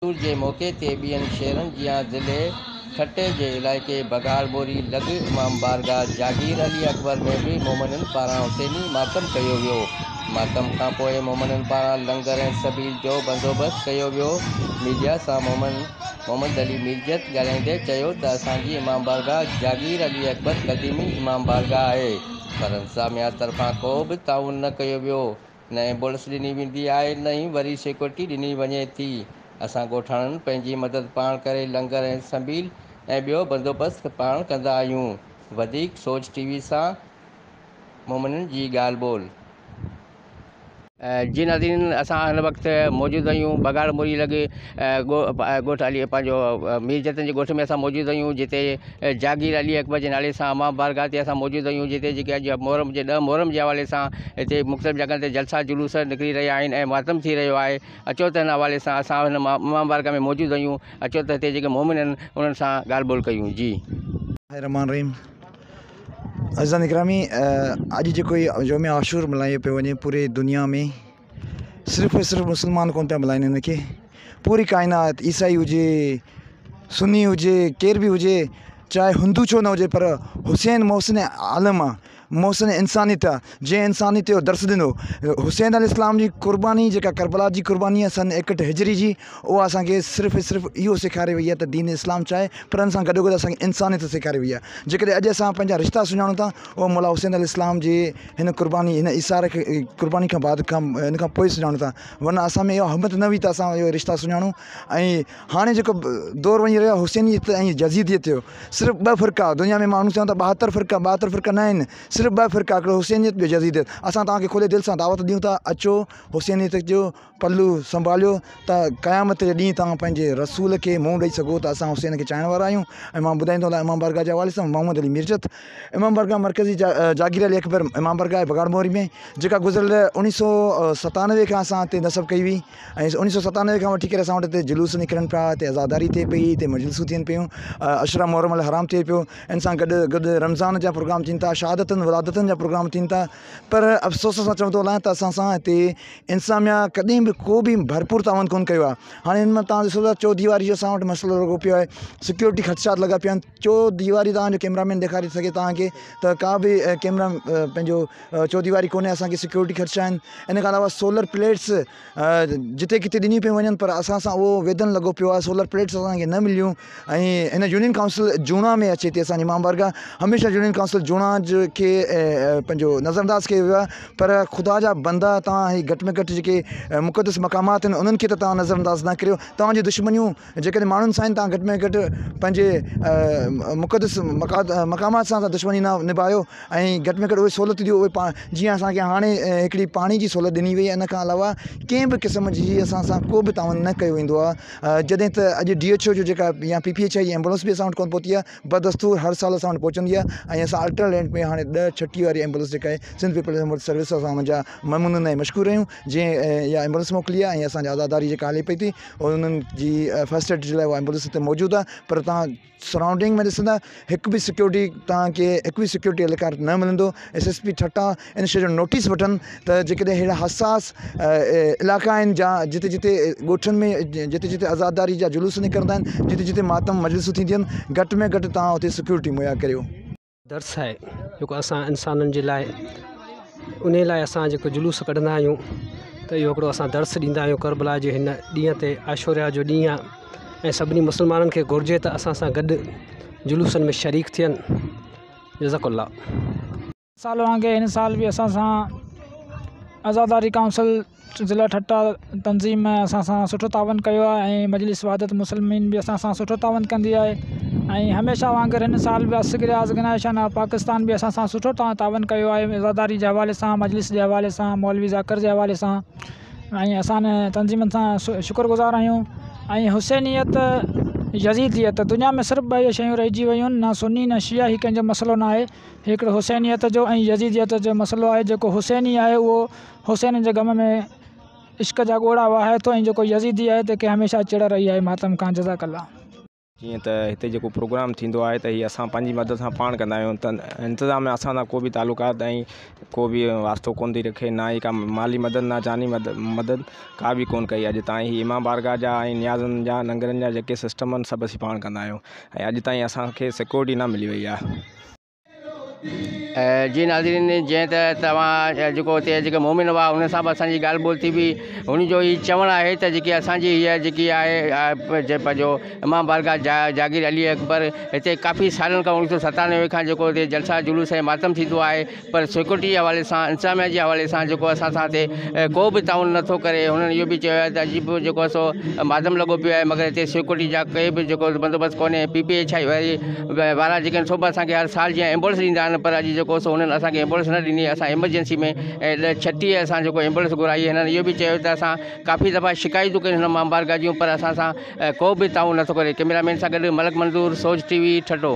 عاشور جي موقعي تي ٻين شهرن جيان ضلعي ٺٽي جي علائقي بگهاڙ ٻوري لڳ امام بارگاهه جاگير علي اڪبر ۾ به مومنن پاران حسيني ماتم ڪيو ويو. ماتم کانپوء مومنن پاران لنگر ۽ سبيل جو بندوبست ڪيو ويو. ميڊيا سان مومن محمد علي ميرجت ڳالهائيندي چيو ته اسان جي امام بارگاهه جاگير علي اڪبر قديمي امام بارگاهه آهي پر انتظاميا طرفان ڪو به تعاون نه ڪيو ويو نه ايمبولنس ڏني ويندي آهي نه ئي وري سيڪيورٽي ڏني وڃي ٿي. اسان ڳوٺاڻن پنهنجي مدد پاڻ ڪري لنگر ۽ سنبيل ۽ ٻيو بندوبست پاڻ ڪندا آهيون. وڌيڪ سوچ ٽي وي سان مومنن جي ڳالهه ٻولهه. جي ناظرين اسان هن وقت موجود آهيون بگاڙ موري لڳ ڳوٺ علي پنهنجو مير جتن جي ڳوٺ ۾ اسان موجود آهيون جتي جاگير علي اڪبر جي نالي سان امام بارگاهه تي اسان موجود آهيون جتي جيڪي اڄ محرم جي ڏهه محرم جي حوالي سان هتي مختلف جڳهن تي جلسا جلوس نڪري رهيا آهن ۽ ماتم ٿي رهيو آهي اچو ته هن حوالي سان اسان هن امام بارگاهه ۾ موجود آهيون اچو ته هتي جيڪي مومن آهن انهن سان ڳالهه ٻولهه ڪيون جي. الرحمٰن الرحيم عزيزان گرامي اڄ جيڪو هي يوم عاشور ملهايو پيو وڃي پوري دنيا ۾ صرف ۽ صرف مسلمان ڪونه پيا ملهائن هن کي پوري ڪائنات عيسائي هجي سني هجي ڪير به هجي چاهي هندو ڇو نه هجي پر حسين محسن عالم آ محسن انسانيت آ جنهن انسانيت جو درس ڏنو حسين عليه السلام جي قرباني جيڪا ڪربلا جي قرباني آ سن ايڪهٺ هجري جي اها اسانکي صرف ۽ صرف اهو سيکاري وئي آ ته دين اسلام ڇا آهي پر ان سان گڏو گڏ اسانکي انسانيت سيکاري وئي آ جيڪڏهن اڄ اسان پنهنجا رشتا سڃاڻون ٿا اهو مولا حسين عليه السلام جي هن قرباني هن ايثار کي قرباني کان بعد کان ان کان پوء سڃاڻون ٿا ورنه اسان ۾ اها همت نه هئي ته اسان اهي رشتا سڃاڻون ۽ هاڻي جيڪو دور وڃي رهيو آهي حسينيت ۽ يزيديت جو صرف ٻه فرقا دنيا ۾ ماڻهو چون ٿا 72 فرقا 72 فرقا نه آهن صرف ٻه فرقا هڪڙو حسينيت ٻيو يزيديت اسان توهان کي کلي دل سان دعوت ڏيون ٿا اچو حسينيت جو پلو سنڀاليو ته قيامت جي ڏينهن توهان پنهنجي رسول کي منهن ڏئي سگهو ته اسان حسين کي چاهڻ وارا آهيون ۽ مان ٻڌائيندو هلان امام بارگاهه جي حوالي سان محمد علي ميرجت امام بارگاهه مرڪزي جاگير علي اڪبر امام بارگاهه بگاڙ موري ۾ جيڪا گذريل اوڻيهه سو ستانوي کان اسان هتي نصب ڪئي هئي ۽ اوڻيهه سو ستانوي کان وٺي ڪري اسان وٽ هتي جلوس نڪرن پيا هتي عزاداري ٿئي پئي هتي مجلسون ٿين پيون عشره محرم الحرام ٿئي پيو ان سان گڏ گڏ رمضان جا پروگرام ٿين ٿا شهادتن ولادتن جا پروگرام ٿين ٿا پر افسوس سان چوڻو ٿو هلان ته اسان سان هتي انتظاميا ڪڏهن به ڪو به ڀرپور تعاون ڪونه ڪيو آهي هاڻي هن مهل توهان ڏسو ٿا چوديواري جو اسان وٽ مسئلو لڳو پيو آهي سيڪيورٽي خدشات لڳا پيا آهن چوديواري توهان جو ڪيمرا مين ڏيکاري سگهي توهان کي ته ڪا به ڪيمرا پنهنجو چوديواري ڪونهي اسان کي سيڪيورٽي خدشا آهن ان کان علاوه سولر پليٽس جتي ڪٿي ڏنيون پيون وڃن پر اسان سان اهو ويڌن لڳو پيو آهي سولر پليٽس اسان کي نه مليون ۽ هن يونين ڪائونسل جوڻا ۾ اچي ٿي اسان جي امام بارگاهه هميشه يونين ڪائونسل جوڻا کي پنهنجو نظر انداز ڪيو ويو آهي پر خدا جا بندا توهان هي گهٽ ۾ گهٽ جيڪي مقدس مقامات آهن انهن کي ته توهان نظر انداز نه ڪريو توهان جون دشمنيون جيڪڏهن ماڻهن سان آهن توهان گهٽ ۾ گهٽ پنهنجي مقدس مقامات سان ته دشمني نه نڀايو ۽ گهٽ ۾ گهٽ اهي سهولتون ڏيو اهي پاڻ جيئن اسانکي هاڻي هڪڙي پاڻي جي سهولت ڏني وئي ان کان علاوه ڪنهن به قسم جي اسان سان ڪو به تعاون نه ڪيو ويندو آهي جڏهن ته اڄ ڊي ايڇ او جو جيڪا يا پي پي ايڇ I جي ايمبولنس به اسان وٽ ڪونه پهتي آهي بدستور هر سال اسان وٽ پهچندي آهي ۽ اسان الٽرنيٽ ۾ هاڻي ڏهه ڇٽيهه واري ايمبولنس جيڪا آهي سنڌ پيپلز ايمبولنس سروس اسان ان جا ممنون ۽ مشڪور آهيون جنهن اها ايمبولنس موڪلي آهي ۽ اسان جي عزاداري جيڪا هلي پئي ٿي انهن جي فرسٽ ايڊ جي لاء اها ايمبولنس هتي موجود آهي پر توهان سرائونڊنگ ۾ ڏسندا هڪ به سيڪيورٽي توهان کي هڪ به سيڪيورٽي اهلڪار نه ملندو ايس ايس پي ٺٽا ان شيء جو نوٽيس وٺن ته جيڪڏهن اهڙا حساس علائقا آهن جا جتي جتي ڳوٺن ۾ جتي جتي عزاداري جا جلوس نڪرندا آهن جتي جتي ماتم مجلسون ٿينديون آهن گهٽ ۾ گهٽ توهان اتي سيڪيورٽي مهيا ڪريو. درس آهي جيڪو اسان انسانن جي لاء انهي لاء اسان جيڪو جلوس ڪڍندا آهيون ته اهو هڪڙو اسان درس ڏيندا آهيون ڪربلا جي هن ڏينهن تي عاشورا جو ڏينهن آهي ۽ سڀني مسلمانن کي گهرجي ته اسان سان گڏ جلوسن ۾ شريڪ ٿين جزاڪ الله. سال وانگي هن سال به اسان سان عزاداري ڪائونسل ضلع ٺٽه تنظيم اسان سان سٺو تعاون ڪيو آهي ۽ مجلس وحدت مسلمين به اسان سان سٺو تعاون ڪندي آهي ۽ هميشه وانگر هن سال به عسڪري آرگنائيزيشن آف پاڪستان به اسان سان سٺو تعاون ڪيو آهي عزاداري جي حوالي سان مجلس جي حوالي سان مولوي ذاڪر جي حوالي سان ۽ اسان تنظيمن سان شڪر گذار آهيون ۽ حسينيت يزيديت دنيا ۾ صرف ٻه اهي شيون رهجي ويون آهن نه سني نه شيعا هي ڪنهن جو مسئلو نه آهي هڪڙو حسينيت جو ۽ يزيديت جو مسئلو آهي جيڪو حسيني آهي اهو حسين جي غم ۾ عشق جا ڳوڙها وهائي ٿو ۽ جيڪو يزيدي آهي تنهن کي هميشه چڙ رهي آهي ماتم کان جزاڪ الله. جيئن ته هتي جيڪو پروگرام ٿيندو آهي ته هي اسان پنهنجي مدد سان پاڻ ڪندا آهيون ته انتظام ۾ اسان سان ڪو به تعلقات ۽ ڪو به واسطو ڪونه ٿي رکي نه ئي ڪا مالي مدد نه جاني مدد ڪا به ڪونه ڪئي اڄ تائين هي امام بارگاهه جا ۽ نيازن جا ننگرن جا جيڪي سسٽم آهن سڀ اسين پاڻ ڪندا آهيون ۽ اڄ تائين اسان کي سيڪيورٽي نه ملي وئي آهي. جي ناظرين جئين ته توهان جيڪو هتي جيڪي مومن هئا انهن سان به اسان جي ڳالهه ٻولهه ٿي هئي هن جو هي چوڻ آهي ته جيڪي اسان جي هيء جيڪي آهي پنهنجو امام بارگاهه جاگير علي اڪبر هتي ڪافي سالن کان 1997 کان جيڪو هتي جلسا جلوس ۽ ماتم ٿيندو آهي پر سيڪيورٽي جي حوالي سان انتظاميا جي حوالي سان جيڪو اسان سان هتي ڪو به تعاون نٿو ڪري. هنن اهو به چيو آهي ته اڄ به جيڪو سو ماتم لڳو پيو آهي مگر هتي سيڪيورٽي جا ڪي به جيڪو بندوبست ڪونهي. پي پي ايڇ I واري وارا جيڪي آهن سو به اسان کي هر سال جيئن ايمبولنس ڏيندا آهن پر اڄ جيڪو سو هنن اسان کي ايمبولنس نه ڏني. اسان ايمرجنسي ۾ 36 اسان جيڪو ايمبولنس گهرائي. هنن اهو به چيو ته اسان ڪافي دفعا شڪايتون ڪيون هن امام بارگاهه جون پر اسان سان ڪو به تعاون نٿو ڪري. ڪئميرا مين سان گڏ ملڪ منظور، سوچ ٽي وي، ٺٽو.